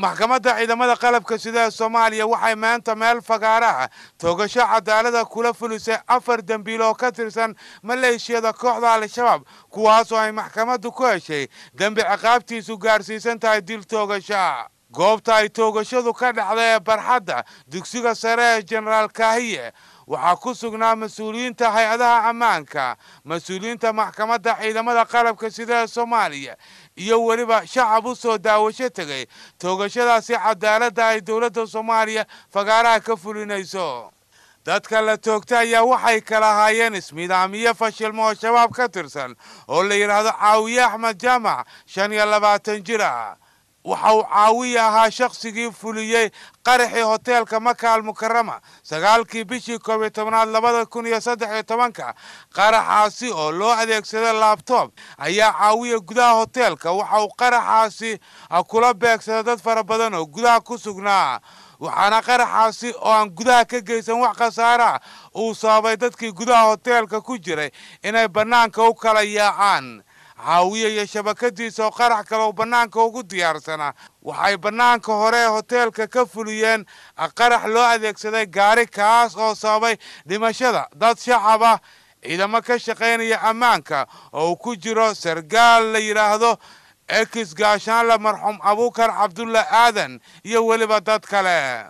Maxkamadda ciidamada qalabka sida ee Soomaaliya waxay maanta meel fagaaraha toogasho cadaalada kula fulisay 4 dambiil oo ka tirsan maleeshiyada kooxda Al-Shabaab, kuwaasoo ay maxkamaddu ku heshay dembi ciqaabtiisu gaarsiisan tahay dil toogasho. Goobta ay toogashadu ka dhacday ee barxadda dugsiga sare ee Jenaraal Kaahiye waxaa ku sugnaa mas-uuliyiinta hay-adaha ammaanka, mas-uuliyiinta maxkamadda ciidamada qalabka sida ee Soomaaliya iyo weliba shacab u soo daawasho tegay toogashadaasi cadaaladda ay dowladda Soomaaliya fagaaraha ka fulinayso. Dadka la toogtay ayaa waxay kala ahaayeen ismidaamiye fashilmo oo Shabaab ka tirsan oo la yidhaahdo Caawiye Axmed Jaamac, 25 jir ah. Waxa uu Caawiye ahaa shakhsigii fuliyey qaraxii hoteelka Maka Almukarama 9kii bishii 11aad 2013. Qaraxaasi oo loo adeegsaday laabtoob ayaa Caawiye gudaha hoteelka waxa uu qaraxaasi kula beegsaday dad fara badan oo gudaha ku sugnaa, waxaana qaraxaasi oo aan gudaha ka geysan wax khasaara uu sababay dadkii gudaha hoteelka ku jiray inay bannaanka u kala yaacaan. Caawiye iyo shabakadiisa oo qarax kale oo bannaanka ugu diyaarsanaa waxay bannaanka hore ee hoteelka ka fuliyeen qarax loo adeegsaday gaari, kaas oo sababay dhimashada dad shacab ah, ciidamo ka shaqaynaya ammaanka oo uu ku jiro sargaal la yidhaahdo ex gaashaanle marxuum Abuukar Cabdulla Aadan iyo weliba dad kale.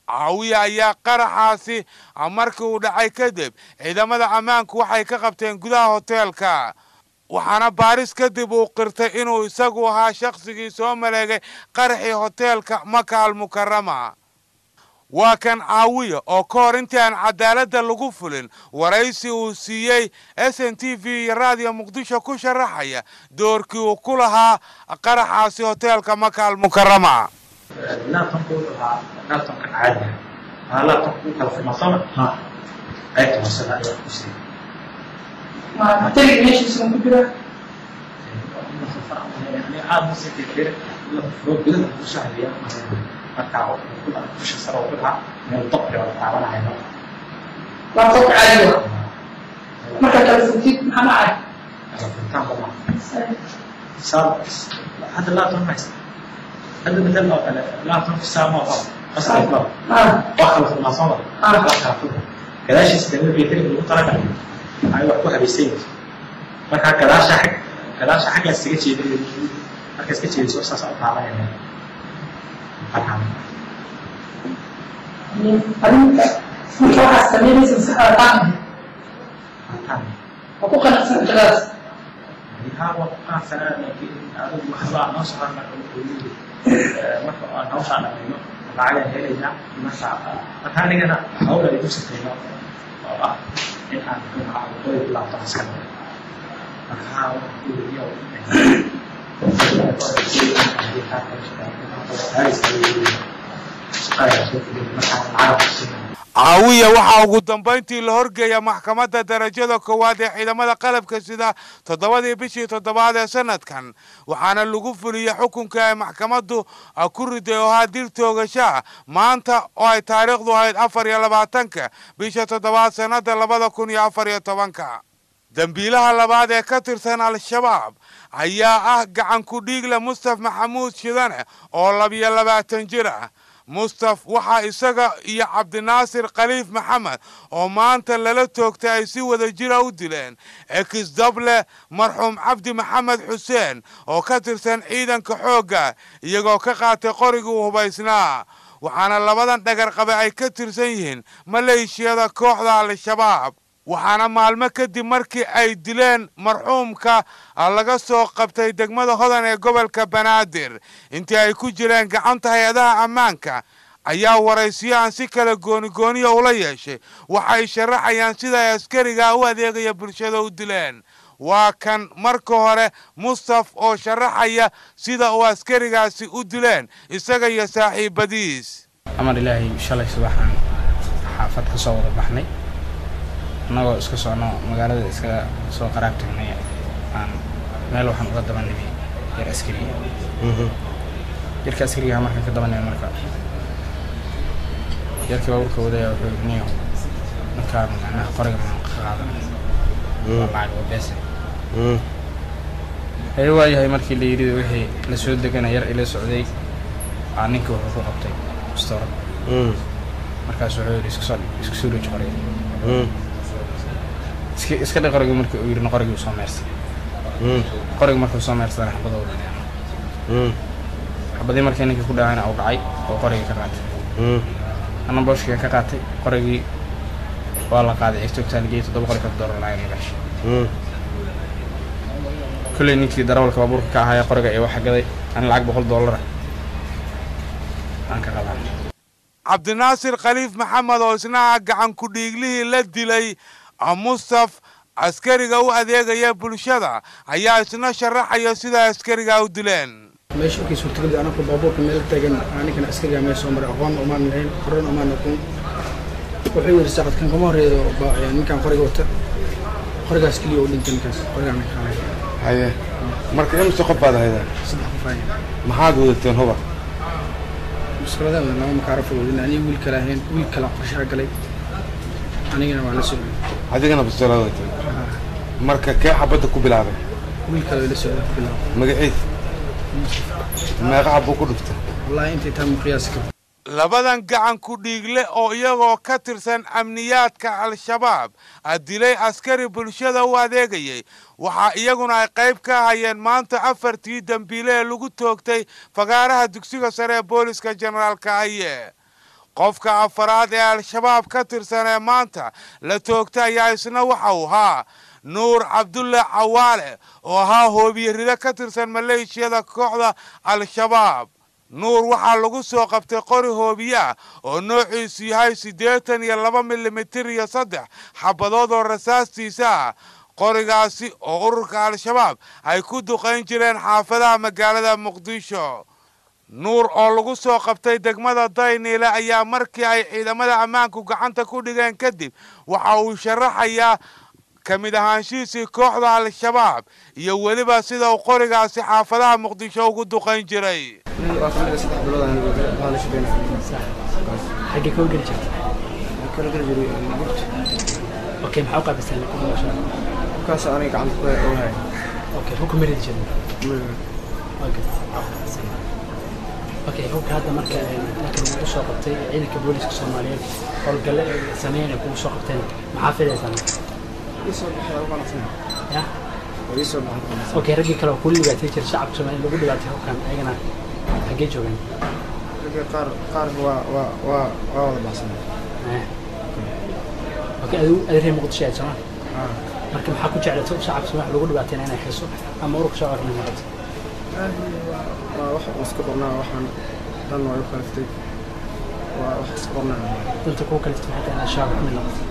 Caawiye ayaa qaraxaasi markii uu dhacay kadib ciidamada ammaanku waxay ka qabteen gudaha hoteelka, waxaana baaris kadib uu qirtay inuu isagu ahaa shakhsigii soo maleegay qaraxii hoteelka Maka Almukarama. Waa kan Caawiye oo ka hor intii aan cadaaladda lagu fulin waraysi uu siiyey SNTV iyo Raadiyo Muqdisho ku sharaxaya doorkii uu ku lahaa qaraxaasi hoteelka Maka Almukarama. Laabtanku wuxuu ahaa laabtankan caadiga ah, laabtanku u kala furmaa sooma, qaybta hoosena ayaa ku siiyey. Teliga meeshiisa ku jira. Aad ma sii fikir la furo gudaha ku sahliya marka dusha sare uu ku dhaca meel dabci oo la taabanayo marka. Laabtoobka caadiga marka kala furtid maxaa dhacay? Kala furtaan ba maaha saa hadda laabtan ma haysta hadda bedel oo kale laabtan saa ma aha qasab ma waa kala furmaa sooma, waa kala furma gadaashiisa dambe baytari lagu talagalay ay wax ku habaysan yihiin marka gadaasha xag gadaasha xaggaas iska jeedin, marka iska jeediso saas u taabanayna marka. Adinka marka waxaad samaynaysa maskaxdaada taan taan waa ku qanacsan shaqadaas? Haa, waa ku qanacsanaa, laakiin adigu waxba noo socon. Marka wuxuu yidhi marka aan hawshaan dhamayno lacagaan helaynaa, marka anigana hawl ay igu sitayno oo ah in aan muxuu ahaa waqooyi ku laabto askar. Marka haa, waxaan ku weydiiya Caawiya waxaa ugu dambayntii la horgeeya maxkamadda darajada koowaad ee ciidamada qalabka sida 7dii bishii 7aad ee sanadkan, waxaana lagu fuliyey xukunka ay maxkamaddu ku riday oo ahaa dil toogashaa maanta oo ay taariikhdu ahayd 24-ka bisha 7aad sanada 2014. Dambiilaha labaad ee ka tirsan Al-Shabaab ayaa ah gacan ku dhiigle Mustaf Maxamuud Shidane oo 22 jir ah. Mustaf waxaa isaga iyo Cabdinaasir Khaliif Maxamed oo maanta lala toogtay ay si wada jira u dileen ex dable marxuum Cabdi Maxamed Xuseen oo ka tirsan ciidanka xoogga, iyagoo ka qaatay qorigii uu hubaysnaa, waxaana labadan dhagar qabe ay ka tirsan yihiin maleeshiyada kooxda Al-Shabaab. Waxaana maalmo kadib markii ay dileen marxuumka laga soo qabtay degmada Hodan ee gobolka Banaadir. Intii ay ku jireen gacanta hay-adaha ammaanka ayaa waraysiyo aan si kala goonigooniya ula yeeshay waxay sharaxayaan sida ay askariga u adeegaya bulshada u dileen. Waa kan marka hore Mustaf oo sharaxaya sida uu askarigaasi u dileen isaga iyo saaxiibadiis. Amar Ilaahay, shalay subaxaan xaafad ka soo wada baxnay annagoo iska socno magaalada, iska soo qaraab tagnay, aan meel waxaan uga daba nimi yar askariga, yarka askarigaha markaan ka daba nimi, marka yarkii baabuurka wadaya wuxuu yidhi, niyow ninkaan macnaha qoriga maan ka qaadanay, waa lacag, waa beese. Haye, waayahay. Markii la yidhi wixii la soo degana yar ila socday Aa ninka wuxuu ku qabtay bastoolad. Markaas wuxuu yidhi iska soo iska soo dhoji qoriga, iska dhig qorigii. Markii uu yidhi qorigii uu soo meersay. Qoriga markuu soo meersadana xabada u dhaceen. Xabadii markii ninkii ku dhacayna uu dhacay oo qorigii ka qaatay. Anna booshkiga ka qaatay qorigii, waa la qaaday, cigtoogtaa la geeyey. $750 lacag la gashay. Kolley ninkii darawalka baabuurka ka ahaaya qoriga ee waxa gaday ana lacag $100 ah aan ka qadan. Cabdinaasir Khaliif Maxamed oo isna ah gacan ku-dhiiglihii la dilay Mustaf, askariga u adeegaya bulshada, ayaa isna sharaxaya sida askariga u dileen. Meesha markii suurtagalda anakoo baabuurka meel taagan, ninkan askariga meel soo maray. Aqoon umaan lahayn, horan umaan aqoon. Wuxuu yidhi saacadkan kama horeeyo ninkan qoriga wata, qorigaas keliya u dhintay ninkaas, qorigaan ka qaaday. Haye, marka imise qof baad ahaydeen? Saddex qof ahayn. Maxaad wadateen huba? Muskiladaha wadan, laba makaarafo wadin, aniga wiil kale ahayn. Wiil kale qorshaha galay, anigana waa la socday. Adigana bastoolad wadatay? Marka kee xabadda ku bilaabay? Wiil kale la socday ku bilaabay. Magaciis meeqa xabuu ku dhuftay? Wallahi intay taa ma qiyaasi karto. Labadan gacan ku dhiigle oo iyagoo ka tirsan amniyaadka Al-Shabaab dilay askari bulshada u adeegayay, waxaa iyaguna ay qayb ka hayeen maanta afartii dembiile ee lagu toogtay fagaaraha dugsiga sare ee booliska Generaalka Aye. Qofka afaraad ee Al-Shabaab ka tirsan ee maanta la toogtay ayaa isna waxa uu ahaa Nuur Cabdulle Cawaale oo ahaa hoobiye rido ka tirsan maleeshiyada kooxda Al-Shabaab. Nuur waxaa lagu soo qabtay qori hoobiye ah oo noociisu yahay 82 milimitir iyo saddex xabadood oo rasaastiisa ah, qorigaasi oo ururka Al-Shabaab ay ku duqayn jireen xaafadaha magaalada Muqdisho. Nuur oo lagu soo qabtay degmada Dayniile ayaa markii ay ciidamada ammaanku gacanta ku dhigeen kadib waxa uu sharaxayaa ka mid ahaanshihiisii kooxda Al-Shabaab iyo weliba sida uu qorigaasi xaafadaha Muqdisho ugu duqayn jiray. Waa kamid 3 bilood aan waa la shaqeynaa. Xaggee ka geli jirta? Kala geli jiray gurta. Okay, maxaa u qaabilsan ku nolosha? Kaas aniga gacanta ku hay. Okay, hubka ma ridi jirin? Waa gartay. Okay, hubka hadda marka marka lagu soo qabtay ciidanka booliska Soomaaliyeed howlgalle ay sameeyeen ay kugu soo qabteen, maxaa filaysaa marka? Ii soo baxay ugu qanacsan. Ya. Ii soo baxay. Okay, raggii kale oo kula dhibaatay jira shacabka Soomaaliyeed lagu dhibaatay hubkan, ayagana xaggee joogaan? Ragga qaar waa wada baxsan. Okay, adigu adi reer Muqdisho aad Soomaa? Marka maxaa ku jeclatay shacabka Soomaaliya lagu dhibaatayna inay xiso ama ururka soo arnay noqoto? Waa wax iska qornaa, waxaan dan waa igu kaliftay, waa wax iska qornaa. Danta kugu kaliftay maxay tahay inaad shabaab ka mid noqoto?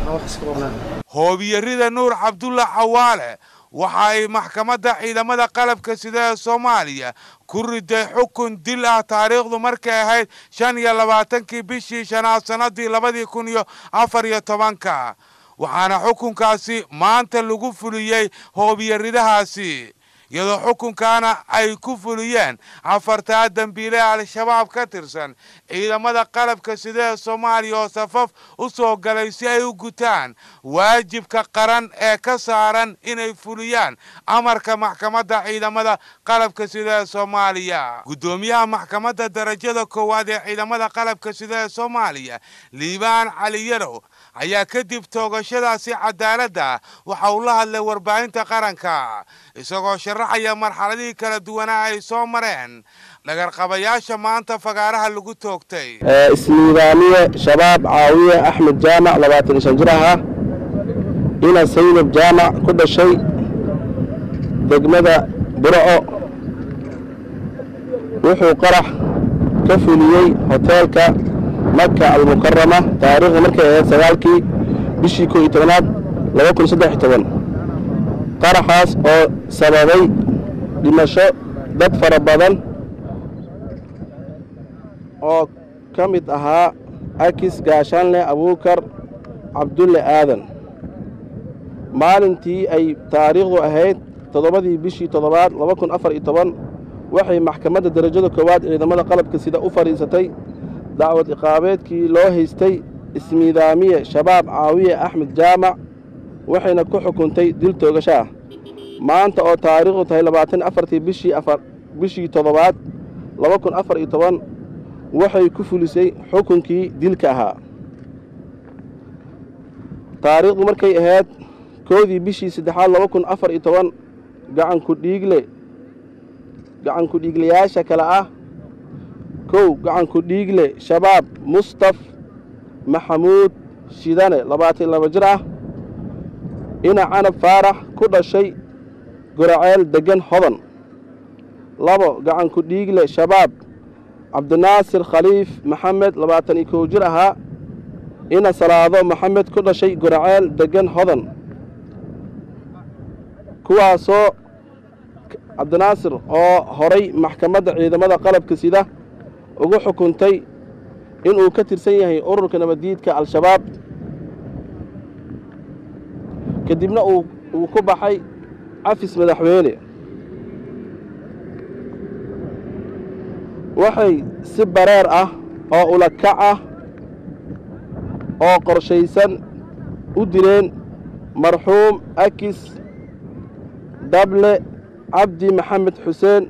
Waa wax iska qornaa. Hoobiyarida Nuur Cabdulla Cawaale waxa ay maxkamadda ciidamada qalabka sida ee Soomaaliya ku riday xukun dil ah taariikhdu markay ahayd 25-kii bishii shanaad sanadii 2014-ka, waxaana xukunkaasi maanta lagu fuliyey hoobiyaridahaasi, iyadoo xukunkaana ay ku fuliyeen afartaa dembiile Al-Shabaab ka tirsan ciidamada qalabka sida ee Soomaaliya oo safaf u soo galay si ay u gutaan waajibka qaran ee ka saaran inay fuliyaan amarka maxkamadda ciidamada qalabka sida ee Soomaaliya. Guddoomiyaha maxkamadda darajada koowaad ee ciidamada qalabka sida ee Soomaaliya, Liibaan Cali Yarow, ayaa kadib toogashadaasi cadaaladda waxa uu la hadlay warbaahinta qaranka, isagoo sharaxaya marxaladihii kala duwanaa ay soo mareen dhagarqabayaasha maanta fagaaraha lagu toogtay. Ismiidaamiye Shabaab Caawiye Axmed Jaamac, 25 jir ah, ina Saynab Jaamac, ku dhashay degmada Burco, wuxuu qarax ka fuliyey hoteelka Maka Almukarama taariikhda markay ahayd 9-kii bishii 11aad 2013, qaraxaas oo sababay dhimasho dad fara badan oo ka mid ahaa akis Gaashaanle Abuukar Cabdulle Aadan. Maalintii ay taariikhdu ahayd 7-dii bishii toddobaad 2014 waxay maxkamadda darajada koowaad ciidamada qalabka sida u fadhiisatay dacwad ciqaabeedkii loo haystay ismiidaamiye Shabaab Caawiye Axmed Jaamac, waxayna ku xukuntay dil toogasho ah. Maanta oo taariikhdu tahay 24-tii bishii afar bishii toddobaad. 2014 waxay ku fulisay xukunkii dilka ahaa. Taariikhdu markay ahayd 1dii bishii saddexaad 2014 gacan ku dhiiglayaasha kale ah: 1, gacan ku dhiigle Shabaab Mustaf Maxamuud Shidane, 22 jir ah, ina Canab Faarax, ku dhashay Goraceel, degan Hodan. 2, gacan ku dhiigle Shabaab Cabdinaasir Khaliif Maxamed, 21 jir ahaa, ina Salaado Maxamed, ku dhashay Goraceel, degan Hodan, kuwaasoo Cabdinaasir oo horay maxkamadda ciidamada qalabka sida ugu xukuntay inuu ka tirsan yahay ururka nabaddiidka Al-Shabaab, kadibna uu ku baxay cafis madaxweyne. Waxay si bareer ah oo ula kac ah oo qorshaysan u dileen marxuum Akis Dable Cabdi Maxamed Xuseen,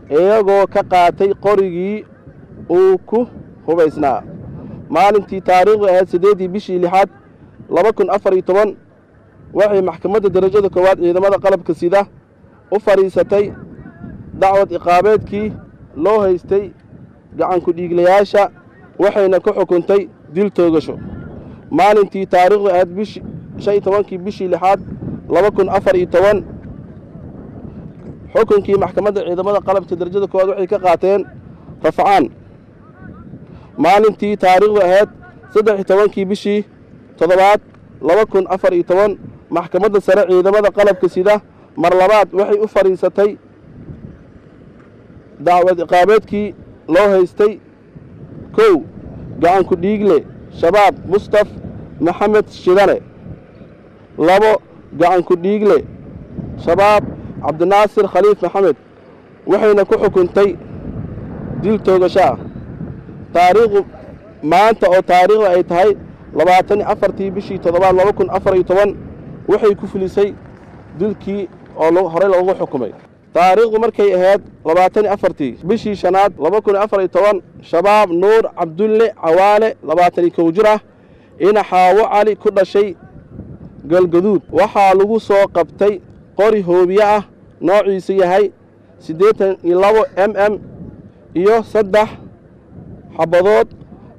iyagoo ka qaatay qorigii uu ku hubaysnaa. Maalintii taariikhdu ahayd 8dii bishii lixaad 2014 waxay maxkamadda darajada koowaad ciidamada qalabka sida u fadhiisatay dacwad iqaabeedkii loo haystay gacan ku dhiiglayaasha, waxayna ku xukuntay dil toogasho. Maalintii taariikhdu ahayd 15kii bishii lixaad 2014 xukunkii maxkamadda ciidamada qalabka darajada koowaad waxay ka qaateen rafcaan. Maalintii taariikhdu ahayd 13kii bishii toddobaad 2014 maxkamadda sare ciidamada qalabka sida mar labaad waxay u fadhiisatay dacwad iqaabeedkii loo haystay: 1, gacan ku dhiigle Shabaab Mustaf Maxamed Shidane; 2, gacan ku dhiigle Shabaab Cabdinaasir Khaliif Maxamed, waxayna ku xukuntay dil toogasho ah. Taariikhdu maanta oo taariikhda ay tahay 24tii bishii toddobaad 2014 waxay ku fulisay dilkii oo horey loogu xukumay. Taariikhdu markay ahayd 24tii bishii shanaad 2014 Shabaab Nuur Cabdulle Cawaale, 21 jir ah, ina Xaawo Cali, ku dhashay Galgaduud, waxaa lagu soo qabtay qori hoobiye ah noociisu yahay 82 mm iyo 3 xabadood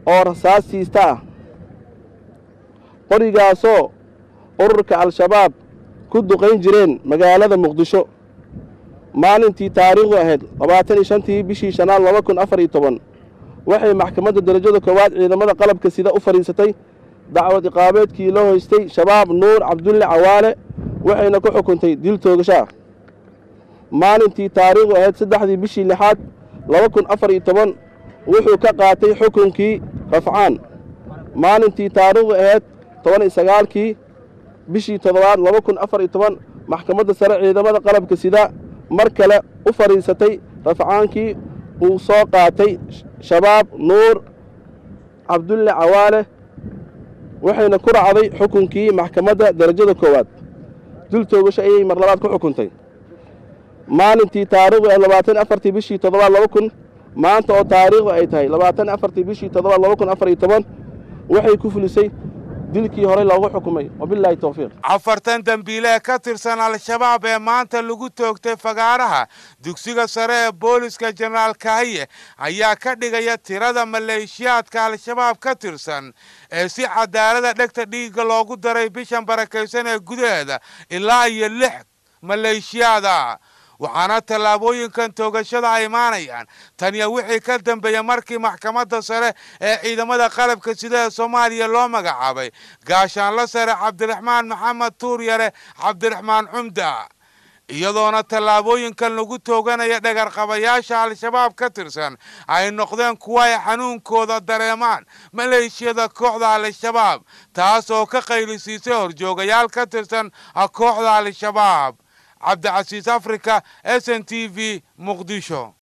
oo rasaasiista ah, qorigaasoo ururka Al-Shabaab ku duqayn jireen magaalada Muqdisho. Maalintii taariikhdu ahayd 25tii bishii shanaad 2014 waxay maxkamadda darajada koowaad ciidamada qalabka sida u fadhiisatay dacwad iqaabeedkii loo haystay Shabaab Nuur Cabdulle Cawaale, waxayna ku xukuntay dil toogasho ah. Maalintii taariikhdu ahayd 3dii bishii lixaad 2014 wuxuu ka qaatay xukunkii rafcaan. Maalintii taariikhdu ahayd 19kii bishii toddobaad 2014 maxkamadda sare ciidamada qalabka sida mar kale u fadhiisatay rafcaankii uu soo qaatay Shabaab Nuur Cabdulle Cawaale, waxayna ku raacday xukunkii maxkamadda darajada koowaad. Dil toogasho ayay mar labaad ku xukuntay. Maalintii taariikhdu ay 24tii bishii toddobaad 2000, maanta oo taariikhdu ay tahay 24tii bishii toddobaad 2014 waxay ku fulisay dilkii horey loogu xukumay. Wabilaahi towfiiq. 40 dambiile ka tirsan Al-Shabaab ee maanta lagu toogtay fagaaraha dugsiga sare ee booliska Jenaraal Kahiye ayaa ka dhigaya tirada maleeshiyaadka Al-Shabaab ka tirsan ee si cadaalada dhegta dhiigga loogu daray bishan barakaysan ee gudaheeda ilaa iyo 6 maleeshiyaada. Waxaana tallaabooyinkan toogashada ay imaanayaan taniya wixii ka dambeeya markii maxkamadda sare ee ciidamada qalabka sida ee Soomaaliya loo magacaabay gaashaanla sare Cabdiraxmaan Maxamed Tuuryare Cabdiraxmaan Cumda, iyadoona tallaabooyinkan lagu tooganaya dhagarqabayaasha Al-Shabaab ka tirsan ay noqdeen kuwa ay xanuunkooda dareemaan maleeshiyada kooxda Al-Shabaab, taas oo ka qaylisiisay horjoogayaal ka tirsan kooxda Al-Shabaab. Cabdicasiis Africa, SNTV, Muqdisho.